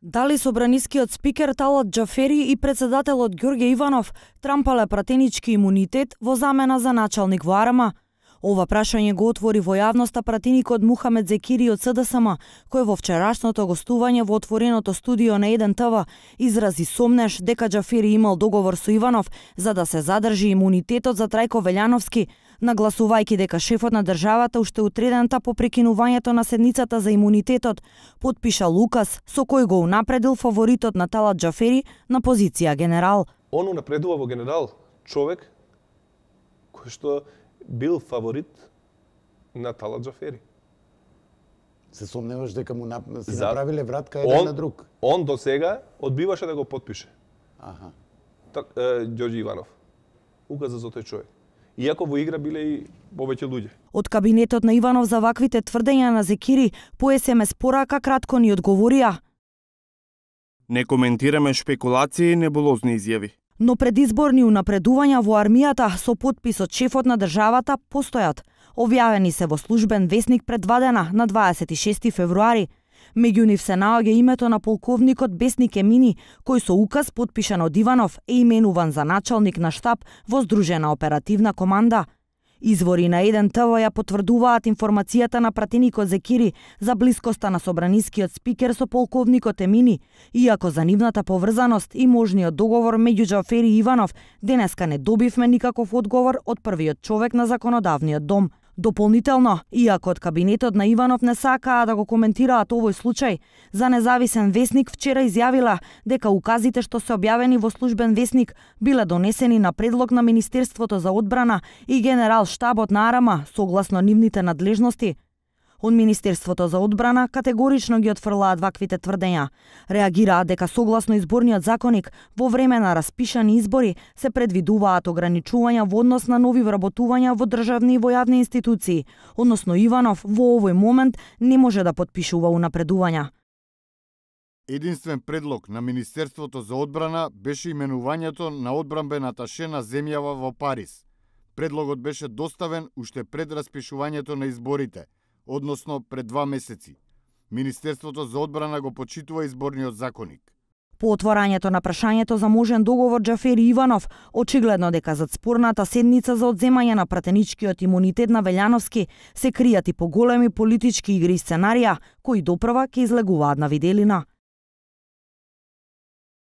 Дали собранискиот спикер Талат Џафери и председателот Ѓорѓе Иванов трампале пратенички имунитет во замена за началник во АРМА? Ова прашање го отвори во јавноста пратеникот Мухамед Зекири од СДСМ, кој во вчерашното гостување во отвореното студио на 1 ТВ изрази сомнеш дека Џафери имал договор со Иванов за да се задржи имунитетот за Трајко Велјановски, нагласувајќи дека шефот на државата уште утредента по прекинувањето на седницата за имунитетот потпишал указ со кој го унапредил фаворитот на Талат Џафери на позиција генерал. Он унапредува во генерал човек кој што бил фаворит на Талат Џафери. Се сомневаш дека му направиле вратка еден на друг? Он до сега одбиваше да го потпише. Аха. Ѓорѓе Иванов. Указа за тој човек. Иако во игра биле и повеќе луѓе. Од кабинетот на Иванов за ваквите тврдења на Зекири по СМС порака кратко ни одговорија: не коментираме шпекулации и небулозни изјави. Но предизборни унапредувања во армијата со подпис од шефот на државата постојат. Објавени се во службен весник пред 2 дена на 26 февруари. Меѓу нив се наоѓа името на полковникот Бесник Емини, кој со указ потпишан од Иванов е именуван за началник на штаб во Здружена оперативна команда. Извори на 1 ТВ ја потврдуваат информацијата на пратеникот Зекири за блискоста на собранискиот спикер со полковникот Емини, иако за нивната поврзаност и можниот договор меѓу Џафери и Иванов денеска не добивме никаков одговор од првиот човек на законодавниот дом. Дополнително, иако од кабинетот на Иванов не сакаа да го коментираат овој случај, за независен весник вчера изјавила дека указите што се објавени во службен весник биле донесени на предлог на Министерството за одбрана и генерал штабот на АРМА согласно нивните надлежности. Од Министерството за одбрана категорично ги отфрлаат ваквите тврдења. Реагираат дека согласно изборниот законник во време на распишани избори се предвидуваат ограничувања во однос на нови вработувања во државни и во јавни институции, односно Иванов во овој момент не може да потпишува унапредувања. Единствен предлог на Министерството за одбрана беше именувањето на одбранбен аташе на земјава во Париз. Предлогот беше доставен уште пред распишувањето на изборите, односно пред 2 месеци. Министерството за одбрана го почитува изборниот законник. По отворањето на прашањето за можен договор Џафери Иванов, очигледно дека зад спорната седница за одземање на пратеничкиот имунитет на Велјановски се кријат и поголеми политички игри и сценарија, кои допрва ќе излегуваат на виделина.